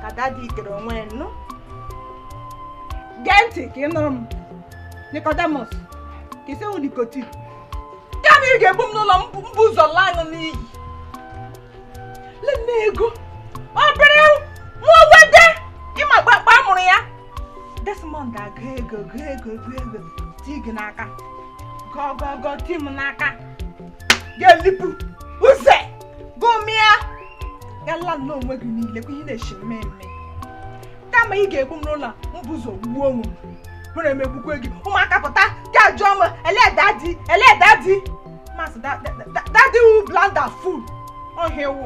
Ka daddy kere onwe ya nụ. Gee ntị ka ị nụrụ m. Nicodemus, ka isi wụ nicotine. Kama ị ga-egbu m n'ụlọ m bụ ụzọ laa aṅụ n'iyi. Lene ego. Obere nwa wede ịma gbakpa a mụrụ ya. Desmond agụ ego gụọ ego gụọ ego tii gị n'aka. Gọọ gọọ gọọ tii m n'aka. Ga-elipụ uze gụmịa gala nnọọ onwe gị niile kwa ihe na-eshi mmemme. Kama ị ga-egbu m n'ụlọ mbụzọ gbuo onwe m. Hụrụ emegbukwe gị ụmụaka pụta ga jụọ m ele daddy, ele daddy. Masị daddy wu blanda fool ọhịa ewu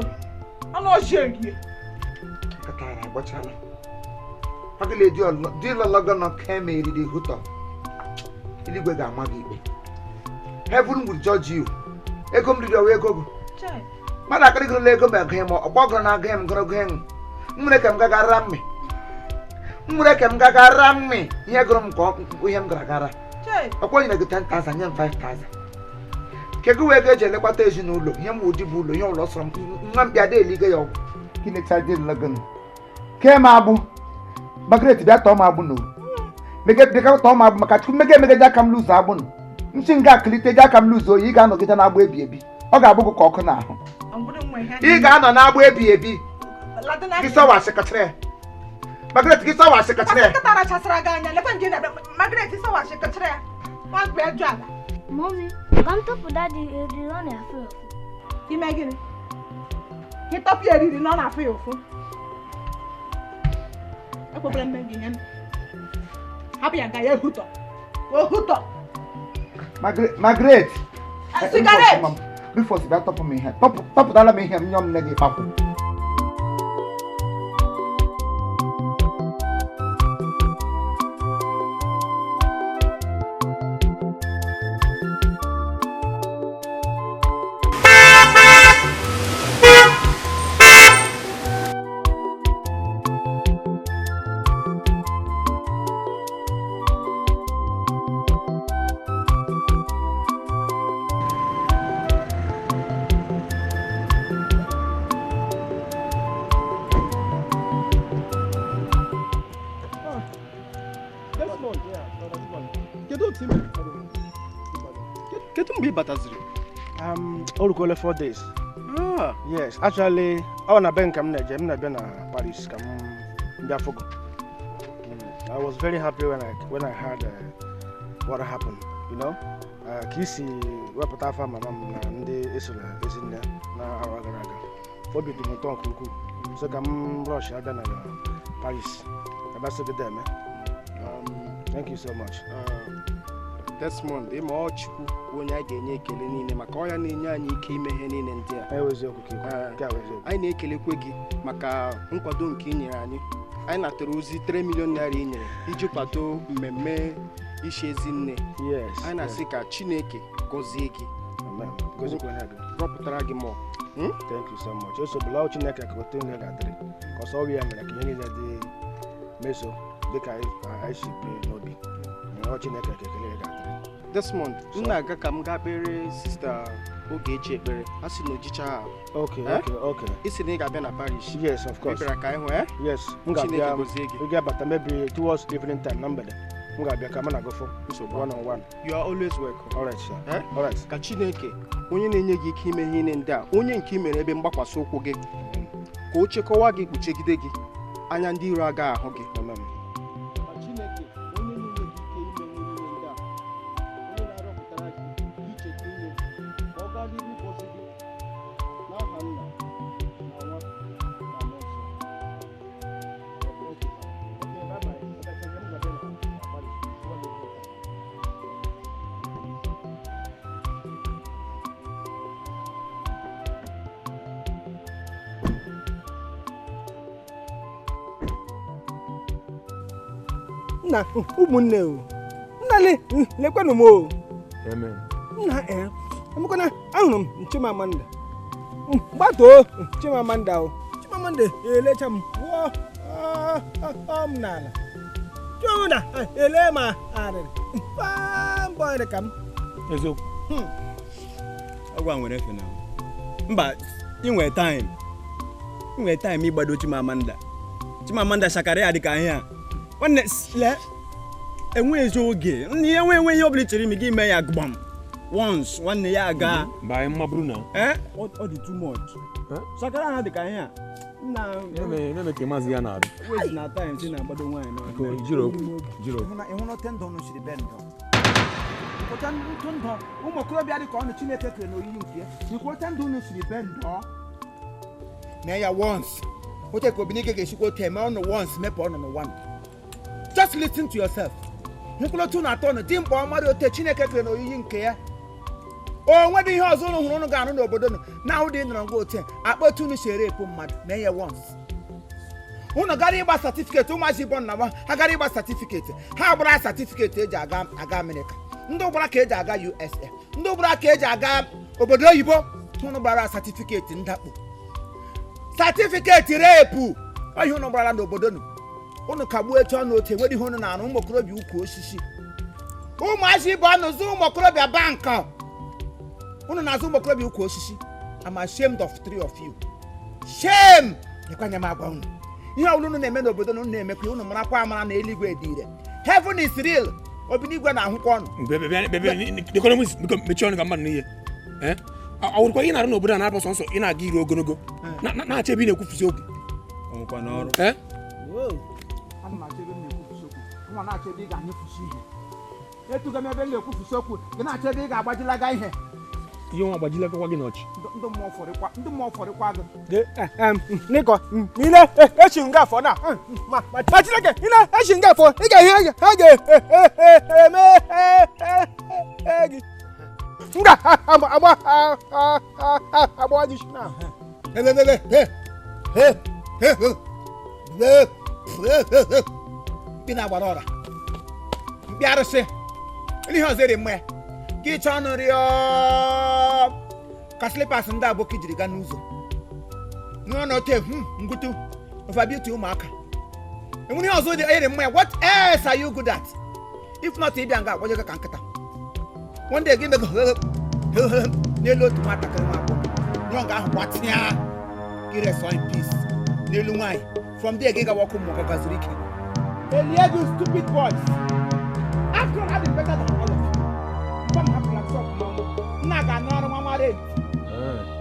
ọnụ ọjị erie. Nkata ara agbachala. Agịla di lọlọgọ nọ keme eriri hụtọ. Eluigwe ga-ama gị ikpe. Heaven will judge you. Ego m riri ọwa ego gị. Mmadụ akịrịgịrịla ego m ego m ọkpọ gụrụ na agụ m gụrụ gụ m. M nwere ka m gagara mmị. M nwere ka m gagara mmị. Ihe gụrụ m ka ihe m gara gara. Ọkwa nyere gị 10,000 nye m 5,000. Kedu wee ego eji elekọta ezinụlọ ihe m ụdị bụ ụlọ ihe ụlọ sọrọ m nwa mkpi ada elige ya ọgwụ. Gịnị dị lọgọ ke m agbụ Margaret bịa tọọ m agbụ na mege bịa tọọ m agbụ maka Chukwu mege emegeji aka m lụzo agbụ nụ nsi nga akụlite ji aka m lụzo oyi ị ga-anọgide n'agbụ ebi ebi ọ ga-abụ gị ka ọkụ n'ahụ ị ga-anọ n'agbụ ebi ebi gị sọwasị kachara ya Margaret gị sọwasị kachara ya. Mommy, ka m tọpụ daddy eriri ọ na-afụ ụfụ. Ime gịnị? Ị tọpụ ya eriri na ọ na-afụ ya ụfụ. Ekwekwala mme gị ihe m. Hapụ ya nga ya ehutọ. Ohutọ. Margaret. Cigarette. Rufus bịa tọpụ m ihe. Tọpụtala m ihe m nyọ m nne gị kpapụ. Kedu mgbe ị bataziri? O rukwala 4 days. Ah. Yes, actually, ọ na be ka m na-eje, m na-abịa na Paris ka m bịa fụgo. I was very happy when I heard what happened, you know. Ka isi wepụta afa mama m na ndị esoro ezinne na arọ gara aga. Obi dị m ụtọ nke ukwuu. So ka m rush abịa na Paris. Ebe sị gị deme. Thank you so much. Desmond, ịma ọ Chukwu onye a ga-enye ekele niile maka ọ ya na-enye anyị ike ime ihe niile ndị a. Anyị na-ekelekwe gị maka nkwado nke ị nyere anyị. Anyị natara ozi 3 million naira ị nyere iji kwado mmemme ishi ezinne. Anyị na-asị ka Chineke gọzie gị. Rọpụtara gị mmụọ. Thank you so much. Osogbula Chineke ka otu nne ga-adịrị. Ka ọsọ ọrụ ya mere ka ihe niile dị meso dịka anyị si bie n'obi. Ọ Chineke ka ekele ya ga-adịrị. Desmond, m na-aga ka m gaa kpere sista Ogechi ekpere. A sị na ojicha ha. Okay, okay. Ị sị na ị ga-abịa na Paris. Yes, of course. Ị bịara ka anyị hụ, eh? Yes, m Chineke ga-abịa. gozie gị. Ị ga-abata maybe towards evening time na mgbede. M ga-abịa ka mụ na gị fụ. One on one. You are always welcome. All right, sir. All right. Ka Chineke onye na-enye gị ike ime ihe ndị a, onye nke i mere ebe mgbakwasị ụkwụ gị, ka o chekọwa gị, kpuchigide gị, anya ndị iro agaghị ahụ gị. Amen. Ka Chineke onye na-enye gị ike ime ihe niile ndị a, onye na-arọpụtara gị icheta ihe, ka ọ gaa n'ihu ịgọzi gị n'aha Nna na Nwa na Mmụọ Nsọ. Okay, bye-bye. Nna ụmụnne o, nna lekwanụ m o. Amen. Nna emekwana ahụrụ m Chimamanda. Gbatoo Chimamanda o. Chimamanda elecha m wụọ m n'ala. Chimamanda ele m arịrị. Mbọ ka m. Eziokwu. Ọgwụ a nwere efe na mba, ị nwere time. Ị nwere time ịgbado Chimamanda. Chimamanda shakara ya dịka ihe a. Nwanne lee, enweghị oge. Nne ya enwe ihe ọbụla ị chere ime gị mee ya gbam. Once nwanne ya aga. Mba, anyị maburu na. Eh? Ọ dị too much. Shakara ha dịka ihe a. Nna Na-eme ka maazị ya na-arụ. Wezi na time si na-agbado nwaanyị n'ọnụ. Jiri okwu. Jiri okwu. Ịhụ na ote ndụ unu siri be ndụ. Ote ndụ ụmụ okorobịa dị ka ọnụ Chineke kere n'oyiyi nke ya. Nkwa ote ndụ unu siri be ndụ. Mee ya once. Ote ka Obinike ga-esikwa ote mee ọnụ once mepee ọnụ n'ụwa. Just listen to yourself. Nkwụrụ otu na atọ nụ dị mkpa ọmarị ote Chineke kere n'oyiyi nke ya. O nwedị ihe ọzọ unu hụrụ unu ga-arụ n'obodo nụ na ahụ dị nọrọ ngwa ote akpa otu unu si ere epu mmadụ mee ya once. Unu gara ịgba certificate ụmụazị ibọ nna ha gara ịgba certificate ha gbara certificate eji aga aga Amerịka, ndị gbara ka eji aga USA, ndị gbara ka eji aga obodo oyibo. Unu gbara certificate ndakpo, certificate repu ọhịa unu gbara n'obodo nụ. Unu kagbuo eche ọnụ otu enwere ihe unu na-arụ. Ụmụ okorobịa ukwu osisi, ụmụazị ibe ọnụ zụ ụmụ okorobịa bankị, unu na-azụ ụmụ okorobịa ukwu osisi. I'm ashamed of three of you. Shame! Lekwanya m agwa unu ihe ọbụla unu na-eme n'obodo na unu na-emekwa unu marakwa amara na eluigwe dị ire. Heaven is real. Obinigwe na-ahụkwa ọnụ. Mechie ọnụ ka mmadụ n'ihe. Ọ wụrụkwa ihe na-arụ n'obodo a na-abụ sọnsọ ị na-aga iri ogologo na-achọ ebe ị na-ekwufusi okwu. Ọnwụkwa n'ọrụ. Ana m achọ ebe m na-ekwufusi okwu. Nwa na-achọ ebe ị ga-anyụfusi ihe. Etuga m ebe m na-ekwufusi okwu, gị na-achọ ebe ị ga-agbajilaga ihe. Ihe nwa agbajilagakwa gị n'ọchị. Ndị mmụọ fọrịkwa gị. Nịkọ, ile echi nga afọ na ma Chineke, ile echi nga afọ ị ga ihe ha ga-eme gị. M ga-agba agba gị na. Mkpi na-agbara ọra, mkpi arụsị, ihe ọzọ eri mma ya gị chọọ ọnụ rịọ ka slippers ndị aboki jiri gaa n'ụzọ nụọ na ote ngutu ofabiuti ụmụaka enwere ihe ọzọ eri mma ya. What else are you good at if not ịbịa nga agwajega ka nkịta? One day gị mego n'elu otu nwatakịrị nwa agbọghọ nụọ nga ahụ gbatịa gị rest in peace n'elu nwaanyị. From there gị gawa ọkụ mmụọ gaziri ike. Elie you stupid boys. After all, I'm better than all of you. Come have black sock, mama. Naga no mama rent.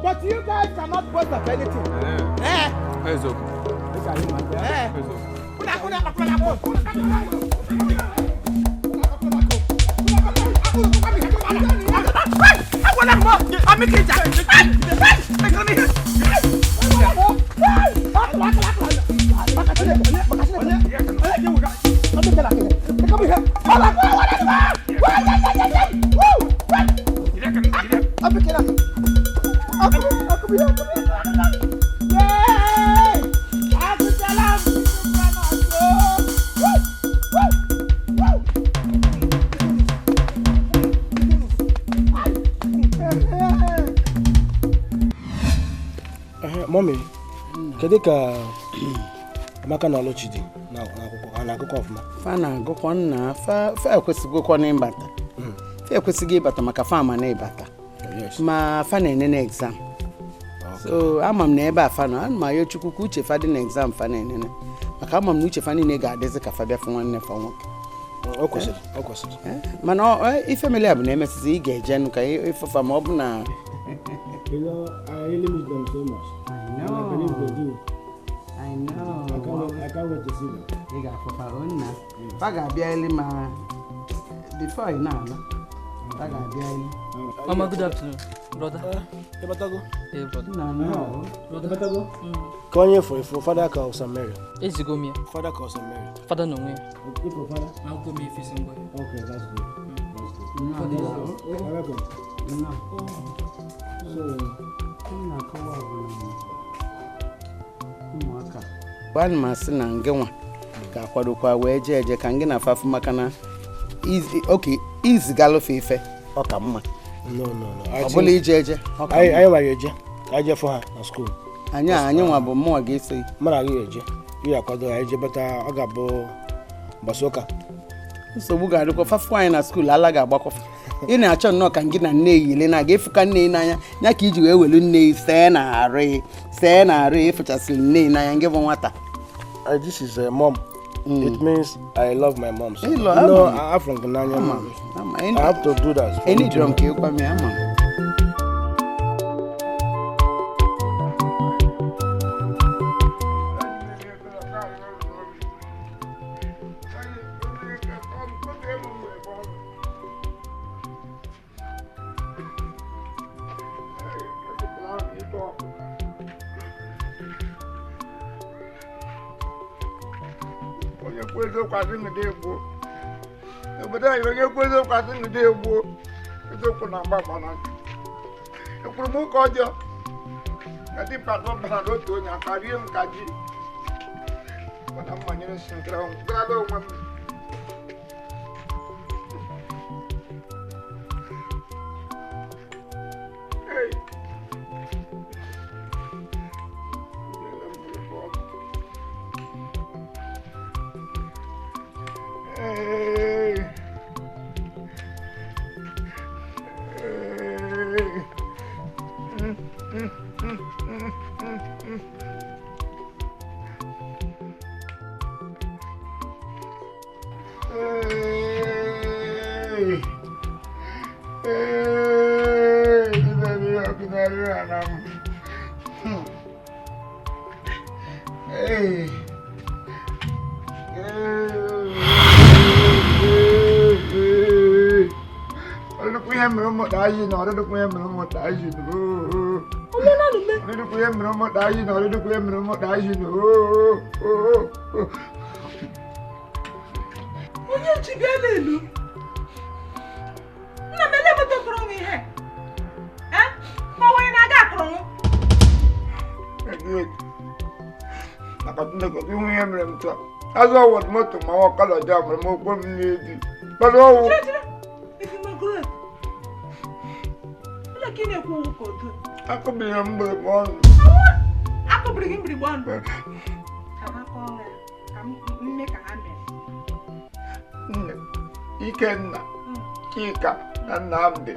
But you guys cannot boast of anything. Eh? Eh. Una Mommy, kedu ka Amaka na Oluchi dị na akwụkwọ ha na-agụkọ ọfụma? Fa na-agụkọ nna fa ekwesịghịkwa n'ịbata. Fa ekwesịghị ịbata maka fa ama na ịbata. Ma fa na-enene exam. So ama m na ebe a fa nọ, ana m ayọ Chukwu ka uche fa dị na exam fa na-enene. Maka ama m na uche fa niile ga-adịzi ka fa bịa fụ nwanne fa nwoke. O kwesịrị, o kwesịrị. Mana ife mere ya bụ na emesizi ị ga-eje nụ ka ịfụfa ma ọ bụ na. You know, I really miss them so much. I know. And I believe they do. I know. I can't wait to see them. Ị ga-afụfa nna. Fa ga-abịa eli ma before ị na-ala. Fa ga-abịa eli. Mama, good afternoon, brother. Ebatago? Hey, brother. No, no. Brother. Ebatago? Ka onye fụrụ Fada ka St. Mary. Ezigo m ya. Fada ka St. Mary. Fada n'onwe ya. Ifo Fada? Na akwụkwọ m efesi ngwa. Okay, that's good. That's good. Fada. You're welcome. No. So, ụmụaka ana m asị na ngị nwa ga-akwadokwa wee jee eje ka ngị na afafụ maka na oke izigalụfe ife ọ ka mma. No, no, no. Ọ bụla ije eje anyị nwara eje ka anyị jee fụ ha na skuul. Anyị nwa bụ mmụọ ga-eso. Mara gị eje ihe akwado anyị jee bata ọ ga-abụ mbọsị ụka. Nsogbu ga-adịkwa fafụ anyị na skuul ala ga-agbakọfa. Ị na-achọ nnọọ ka gị na nne yile na-aga efuka nne n'anya ya ka iji wee welu nne see na arụ see na arụ ịfụchasịrị nne n'anya ngị bụ nwata. This is a mom. It means I love my mom. So, Ịlọ, no, ama m. I'm from Ghana. Ama m, ama m. I have to do that. for Any me to drum know. ka ịkwa m ya, ama m. Onye kwu eziokwu asị ngide egbuo obodo anyị, onye kwu eziokwu asị ngide egbuo. Eziokwu na-agba agba na ntị. Ekwuru m ụka ọjọọ na dimkpa atọ bara n'otu onye aka rie m ka ji, mana m manyere nsị nkere garala onwe m. Hey. Hey. Hey. Mm, mm, mm, mm, mm, mm. Hey. Hey. Hey. Ọdụdụkwu ihe mere ụmụta anyị na ọdụdụkwu ihe mere ụmụta anyị na ọdụdụkwu ihe mere ụmụta anyị na ọdụdụkwu ihe mere ụmụta anyị na. Onye nchi bịa n'elu. Nna m elemeta kụrụ m ihe. Eh? Ma onye na-aga akụrụ m. Maka Chineke, ihu ihe mere m taa. Azụ ọwụ moto ma ọ kọlọ dị amụrụ m okwe m n'ezi. Kpọrọ ọwụ. Chere chere. Ifi ma gụrụ. Ụlọ ka ị na-ekwu okwu ka otu. Akụbiri m mgbịrịgba ọnụ. Akụbiri gị mgbịrịgba ọnụ. Ka ha kọọ ya. Ka m mme ka ha mere. Nne, Ikenna, Chika na Nnamdi.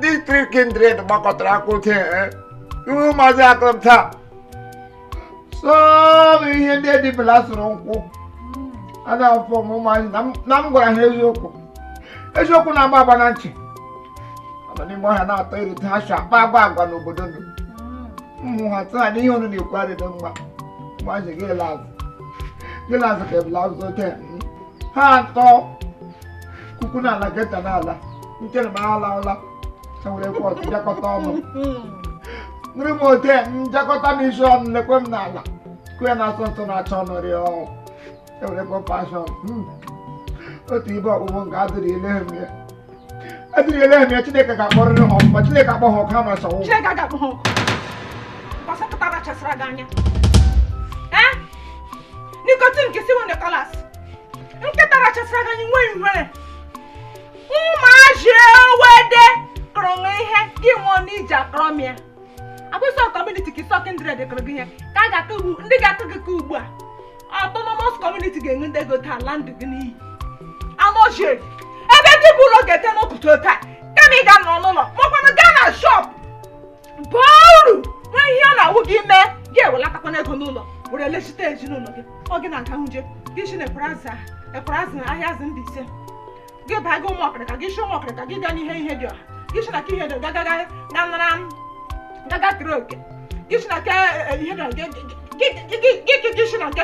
These three kindred gbakọtara aka otu ee. Ihu ụmụazị akụrụ m taa. Sọọ ihe ndị edibela sụrụ nkwụ. A na-afọ m ụmụazị na m gwara ha eziokwu. Eziokwu na-agba agba na ntị. Anọ n'ime ọhịa na-atọ erute ha si akpa agwa agwa n'obodo nụ. Mmụ ha taa na ihe unu na-ekwu adịghị mma. Ụmụazị gị ele azụ. Gị azụ ka ebula azụ ote. Ha atọ kuku n'ala geta n'ala. Nchere m ala ụla. Ha were kwa ọtụ bịakọta ọnụ. Nri m ote njakọta m isi ọnụ lekwe m n'ala. Kụ ya na-asọ nsọ na-achọ ọnụ rịọ. Ewerekwa pashọn. Otu ibe ọkpụkpụ nke adịrị ele m ya. Adịrị ele m ya, Chineke ga-akpọrịrị ha ọkụ ma Chineke akpọ ha ọkụ ha ma sọwụ. Chineke ga-akpọ ha ọkụ. Mbọsị nkịta rachasịra gị anya. Eh? Nicotine nke siwo Nicholas. Nkịta rachasịra gị anya nwee nwere. Ụmụazị ewede kụrụ m ihe gị nwụọ n'ije akọrọ m ya. Akwụsị community ka ịsọ kindred kụrụ gị ihe ka a ga-akụ ugbu ndị ga-akụ gị ka ugbu a. Autonomous community ga-enwe ndị ego taa ala ndụ gị n'iyi. Anụ ochie ebe ndị bụ ụlọ ga-ete n'ụtụtụ taa kama ị ga-anọ n'ụlọ makwanụ gaa na shop baa uru nwee ihe ọ na-awụ gị mee gị ewelatakwana ego n'ụlọ were lechite ezinụlọ gị. Ọ gị na-aga hụje gị si na ekwere azụ ahịa azụ Mbaise gị baa gị ụmụ ọkịrịka gị si ụmụ ọkịrịka gị gaa n'ihe ihe dị ọha gị si na ka ihe dị ọha gaga ga nara gaga kere oke gị si na ka ihe dị ọha gị si na nke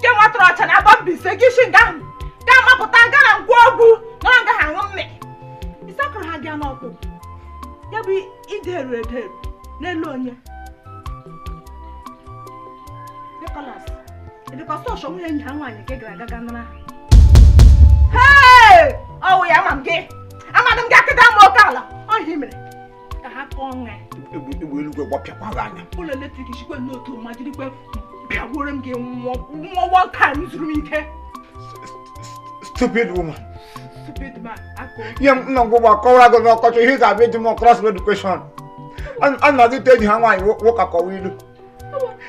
nwa tụrụ ọcha na agba Mbaise gị si nga ahụ gaa mapụta gaa na ngwa ọgwụ nọrọ nga ha aṅụ mmiri ịsakụrụ ha gị n'ọkpụ ya bụ ideru ederu n'elu onye Nicholas edekwa sọsọ nwunye enyi ha nwaanyị ka ị gara aga nara ha. Hey! Ọwụ ya ama m gị amadị m gị akịda m oke ala ọhịa i mere ka ha kọọ nwa Egbe eluigwe gbapịakwa gị anya. Ụlọ eletrik sikwe n'otu ma jirikwe bịagbuoro m gị nwụọ one time zuru m ike. Stupid woman. Stupid man. Akụ. Ihe m nọ ngwụgba kọwara gị n'ọkọchị ihe ị ga-abịa ịjụ m cross road question. A na-azụta enyi ha nwaanyị nwoke akọwa ilu.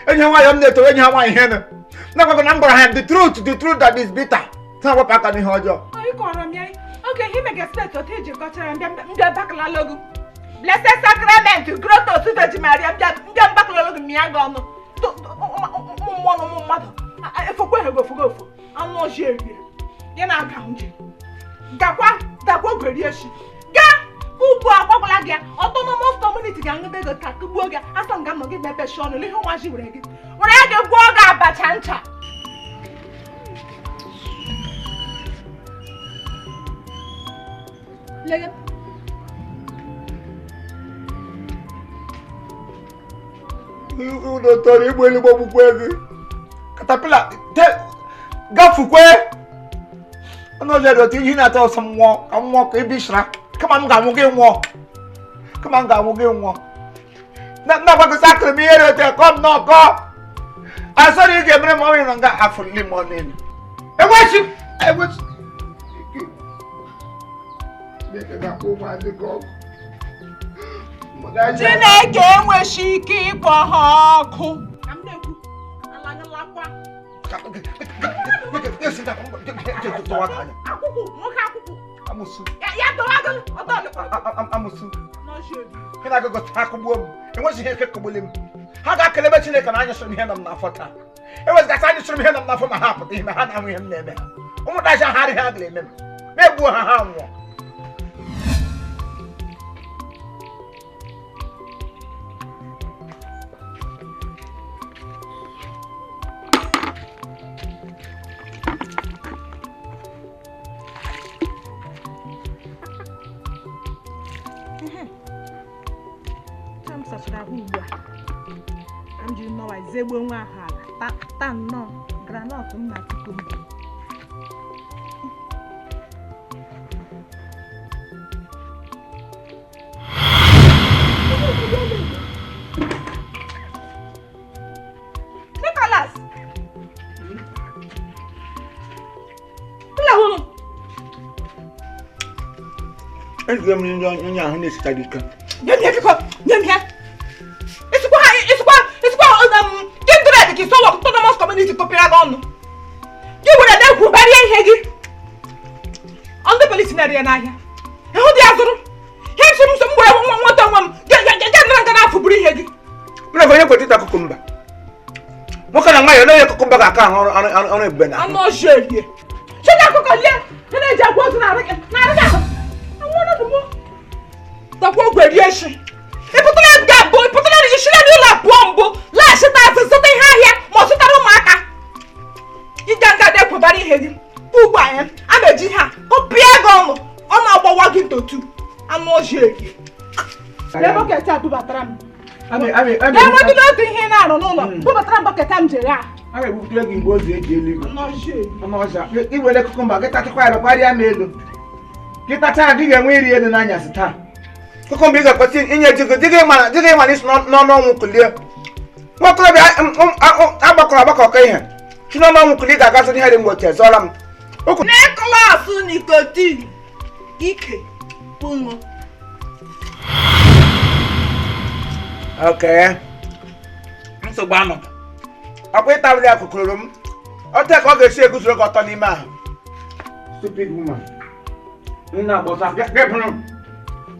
Enyi ha nwaanyị m na-eto enyi ha nwaanyị ihe nụ. Na-agwago na m gwara ha the truth that is bitter. Ha wepụ aka n'ihe ọjọọ. Ị kọrọ m ya. Oge ihe mega expect otu eji kọchara mbịa mbịa bakalalogu. Blessed Sacrament, grotto otu Virgin Maria mbịa mbịa bakalalogu mịa gị ọnụ. gofugofo anụ ọjị erie ya na-aga nje gakwa dakwa ogweri echi gaa ugbu a gwagwala gị autonomous community ga-aṅụde gị ka kugbuo gị asọ nga nọ gị mepechi ọnụ n'ihe ụmụazị were gị were ya gị gwọọ gị abacha ncha. Lege. Ụlọ tọrọ igbu eluigwe ogbugbu ego. Katapila gafukwe. Ọnụ ọjọọ dị otu ihe na-atọ ọsọ mmụọ ka mmụọ ka ebishara kama m ga-anwụ gị nwụọ. Kama m ga-anwụ gị nwụọ. Na-agbagọsị akụrụ m ihe dị otu kọọ m n'ọkọ. Asọrọ ị ga-emere m ọnwụ na nga afọ m ọnụ elu. Enwechi enwechi. Chineke enweghị ike ịkpọ ha ọkụ. Ha ga-akelebe Chineke na anyị sụrụ ihe nọ m n'afọ taa. Ewezgasị anyị sụrụ ihe nọ m n'afọ ma ha apụta ihe ha na-ahụ ihe m na-eme ha. Ụmụntachi ha adịghị ha ga-eme m. Na-egbuo ha ha nwụọ. Zegbuo nwa ahụ ala taa nnọọ granọt m na kukumba. Nicholas! Ụlọ Ejide m ndị onye ahụ na-esichaghị ike. Nye m ihe biko, nye m ihe. Ịsịkwa kindred gị so autonomous community tụpịara gị ọnụ. Gị were na-ekwubarịa ihe gị. Ndị polisi na-ere ya n'ahịa. Ịhụ dị ya zụrụ. Ihe nsọ m were nweta onwe m ga nara nga n'afọ buru ihe gị. Mụ na onye kwetụ ịta kukumba. Nwoke na nwaanyị onye kukumba ga-aka ahụ ọrụ ebube na. Anụ ọjọọ erie. Chọta akụkọ lie. Ha na-eji agwa ozu na-arụ gị ahụ. Anwụọla m. Takwa ogwe rie echi. Ịpụtara ga-abụ ịpụtara ishiri n'ụlọ abụọ mbụ laghachite azụ zụta ihe ahịa ma ọ zụtara ụmụaka. Ịga nga na-ekwebara ihe gị ugbu a a na-eji ihe a kọpịa gị ọnụ ọ na-agbawa gị ntotu anụ ọjọọ erie. Lee bọket a bubatara m. Enwegide otu ihe ị na-arụ n'ụlọ bubatara m bọket a m jere a. A ga-ebuputere gị igbe ozu eji elu igwe. Anụ ọjọọ. I were kukumba gị tachakwa ya kwarịa m elu. Gị tacha ya gị ga-enwe iri elu n'anyasị taa. Kukumba ị ga-ekwesị inye di gị di gị mana isi n'ọnụ ọnwụ kulie. Nwokorobịa agbakọrọ agbakọ ka ihe si n'ọnụ ọnwụ kulie ga-aga zụrụ ihe dị mgbe ochie zọọla m. Nicholas nikotin ike pụṅụ. Okay. Nsogbu anọdụ. Ọkwa ịtabụrụ ya kụkụrụ m. Ọ tee ka ọ ga-esi eguzoro gị ọtọ n'ime ahụ. Stupid woman. Nna agbọsọ gị bụrụ m.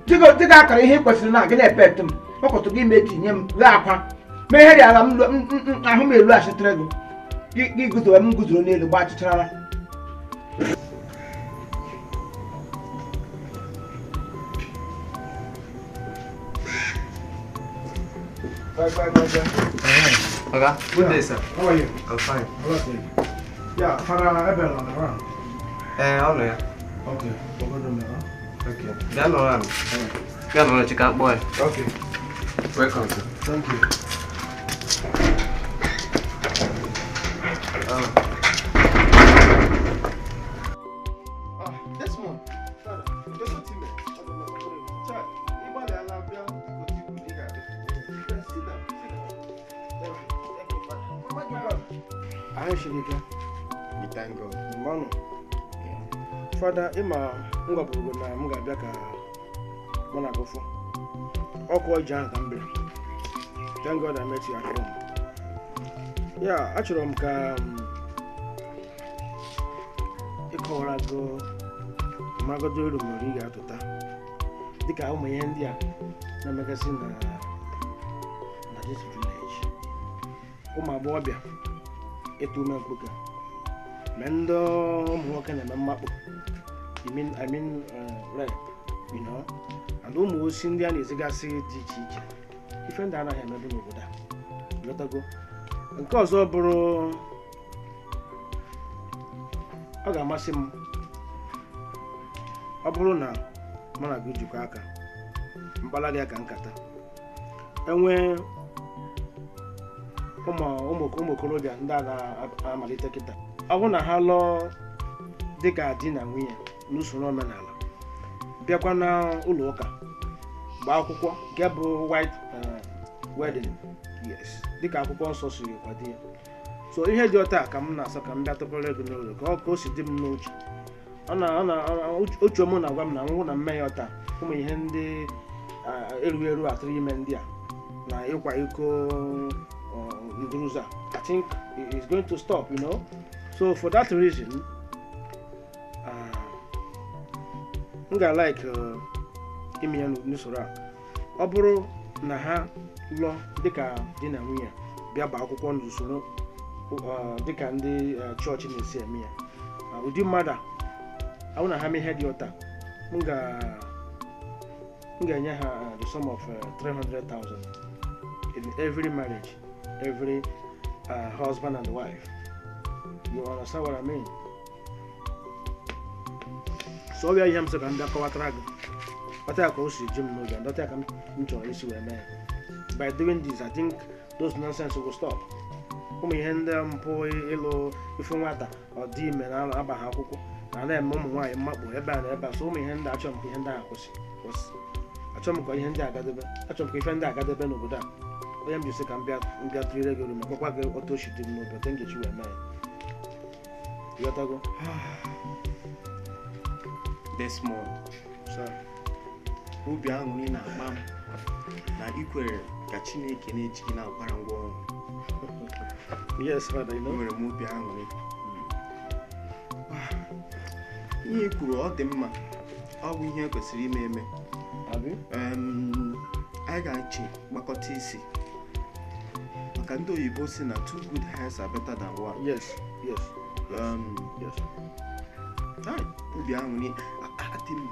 Dịga akara ihe ị kwesịrị na gị na-epe ete m ọkọtụ gị mee tinye m ghee akwa mee ihe dị ala m ahụ m elu achịtara gị gị guzoro m guzoro n'elu gbaa achịchara. Bye bye bye bye. Oga, good day, sir. How are you? I'm fine. Yeah, Father Ebel on around. Eh, ọ nọ ya. Okay, ogodo m ya. Okay. Bịa nọrọ ala. Bịa nọrọ chika kpọọ ya. Okay. Welcome, sir. Thank you. Desmond, Father, Anyị siri ike. We thank God. Mmanụ. Fada, ịma m gwaburu na m ga-abịa ka mụ na gụfụ. Ọkụ ọjị ahụ ka m bịara. Thank God I met you at home. Ya, achọrọ m ka ịkọwara gị magodo uru nwere ị ga-atụta dịka ụmụ ihe ndị a na-emegasị na this village. Ụmụ agbọghọbịa ịtụ ume mkpuke Ma ndị ụmụ nwoke na-eme mmakpụ, I mean rape, you know, and ụmụ osi ndị a na-ezigasị dị iche iche. Ife ndị anaghị emebu n'obodo a. Lọtago. Nke ọzọ bụrụ, ọ ga-amasị m ọ bụrụ na mụ na gị jikọ aka mkpala gị aka nkata enwee ụmụ okorobịa ndị a na-amalite kịta, ọ bụrụ na ha lụọ dịka di na nwunye n'usoro omenala, bịakwa na ụlọ ụka gbaa akwụkwọ nke bụ white wedding, yes, dịka akwụkwọ nsọ siri kwado ya. So ihe dị ọta ka m na-asọ ka m bịa tụpụrụ ego n'ụlọ ka o si dị m n'uche. Otu m na-agwa m na nwụ na mmehie ọta ụmụ ihe ndị erughị eru atụrụ ime ndị a na ịkwa iko ndụrụza, I think it's going to stop, you know. So for that reason, m ga-like ime ya n'usoro a. Ọ bụrụ na ha lụọ dịka di na nwunye bịa gbaa akwụkwọ n'usoro dịka ndị chọọchị na-esi eme ya, ụdị mmadụ a ọ na ha mee ihe dị ụta, m ga-enye ha the sum of 300,000 in every marriage, every husband and wife. You understand what I mean? So ọ bịa ihe m sị ka m bịa kọwatara gị ọta ya ka o si ji m n'oge, and ọta ya ka m chọrọ isi wee mee. By doing this, I think those nonsense will stop. Ụmụ ihe ndị mpụ ịlụ ife nwata ọ dị ime na-aba ha akwụkwọ na na-eme ụmụ nwaanyị mmakpụ ebe a na ebe a. So ụmụ ihe ndị achọrọ m ka ihe ndị a kwụsị. Achọrọ m ka ihe ndị agadebe, achọrọ m ka ife ndị agadebe n'obodo a. Onye m ji sị ka m bịa tụnyere gị oroma, gwakwa gị otu o si dị m n'obi, otu m ga-echi wee mee ya. Ịghọtago? Desmond, obi aṅụrị na-akpa m na ikwere ka Chineke na-eji gị na-akwara ngwa ọrụ. Yes, Father, you know. Enwere m obi aṅụrị. Ihe i kwuru ọ dị mma, ọ bụ ihe kwesịrị ime eme. Anyị ga-eche gbakọta isi maka ndị oyibo si na two good hands are better than one. Yes, yes. Yes. Obi aṅụrị,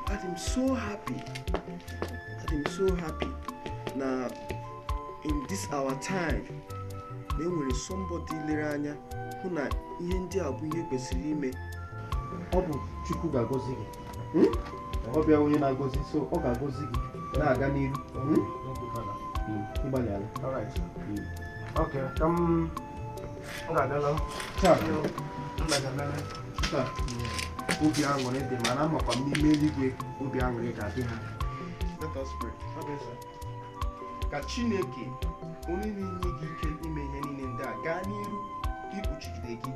I'm so happy. I'm so happy na in this our time na enwere somebody lere anya hụ na ihe ndị a bụ ihe kwesịrị ime. Ọ bụ Chukwu ga-agọzi gị. Ọ bịa onye na-agọzi, so ọ ga-agọzi gị na-aga n'iru. Ịgbalịala. All right. Okay, ka m ga-abịala. Obi aṅụrị dị mana amakwa m n'ime eluigwe obi aṅụrị ga-adị ha. Let us pray. Okay, sir. Ka Chineke onye na-enye gị ike ime ihe niile ndị a gaa n'iru ikpuchigide gị,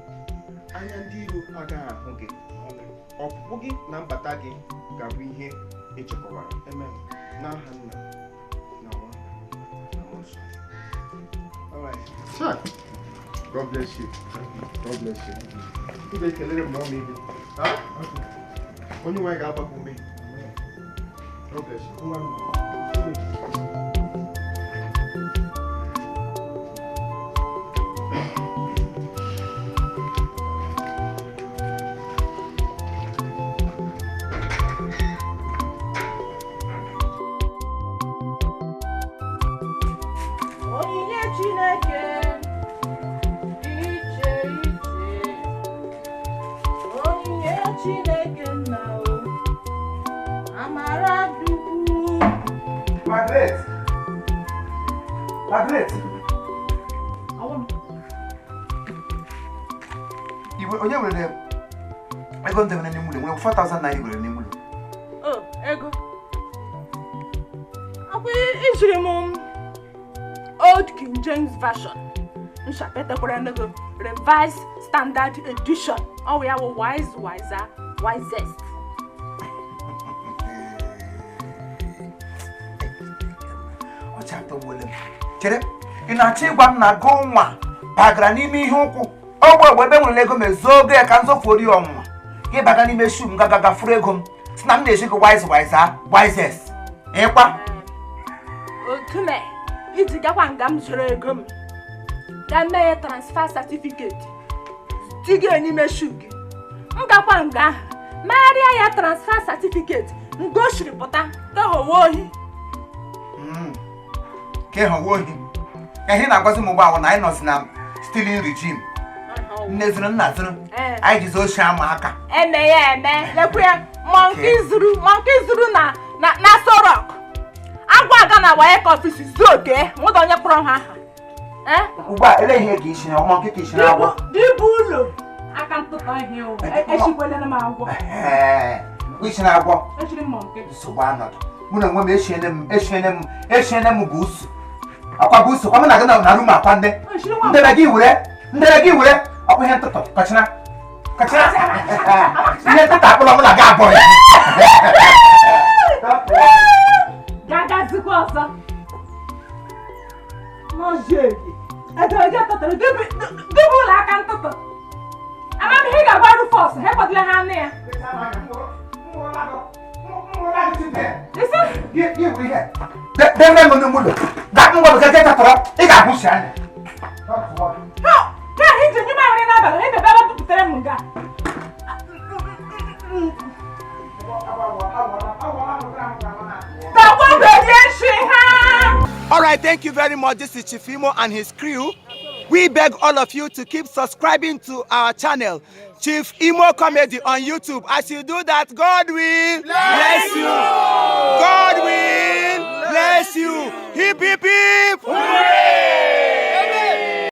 anya ndị iro agaghị ahụ gị, ọpụpụ gị na mbata gị ga-abụ ihe echekwabara. Amen. N'aha Nna na Nwa na Mmụọ Nsọ. All right. Sir, God bless you. God bless you. Ị ga-ekelere m ọma ibe. Onye nwe ga-agba gị ume. God bless you. Onyinye Chineke dị iche iche, onyinye Chineke nna o, amara dukwu. Margaret! Margaret! Onye nwere ego ndị nwere n'ime ụlọ nwere 4,000 naira nwere n'ime ụlọ. Oh, ego. Akwa ijiri m Old King James Version. Nshapetakwara nego Revised Standard Edition. Ọ ya wụ wise, wiser, wisest. Ọ chatọgbuola m. Chere, ị na-achọ ịgwa m na gụ nwa bagara n'ime ihe ụkwụ ọgbọ egbe ebe nwere ego m ezo ogo ya ka m zọfuo ya ọnwụnwa gị baga n'ime shu m gaga gafuru ego m si na m na-eji gị wise wiser wisest ịkwa Otume, iji gakwa nga m zụrụ ego m ga mee transfer certificate tiga n'ime shu gị. M gakwa nga ahụ megharịa ya transfer certificate nga o shiri pụta ka ghọwa ohi. Ka ịghọwa ohi ka ihe na-agwazi m ugbu a na anyị nọzi na stealing regime. Nne zuru, nna zuru, anyị jizi oshi ama aka. Eme ya eme, lekwa ya, monkey zuru, monkey zuru na na na Aso Rock, agwa aga na WAEC office zuo oke nwụda onye kpọrọ ha aha. Ugbu a, ele ihe ka isi na monkey ka isi na agwọ? Dịbụ ụlọ aka ntụtụ ihe o echikwele m agwọ. Ee, isi na agwọ. Echiri m monkey. Nsogbu anọdụ, mụ na onwe m eshiene m eshiene m eshiene m bụ usu akwa bụ usu kwa mụ na gị na room akwa nne ndere gị were, ndere gị were ọkwa ihe ntụtụ kọchina kọchina ihe ntụtụ akpụlọ mụ na gị abụọ ya. Gagazikwa ọzọ n'ọjọ ede tụtụrụ dịbụ ụlọ aka ntụtụ amamihe ị ga-agwa Rufus ha ekwadole ha anụ ya. Deme m n'ụlọ ga ngwa bụ gaje tatọrọ ị ga-ahụsi anya. Ka ahụ iji nyụ mamịrị n'abalị ebe ebe bupụtara m nga. All right, thank you very much. This is Chief Imo and his crew. We beg all of you to keep subscribing to our channel, Chief Imo Comedy on YouTube. As you do that, God will bless you. God will bless you. Hip, hip, hip. Hooray!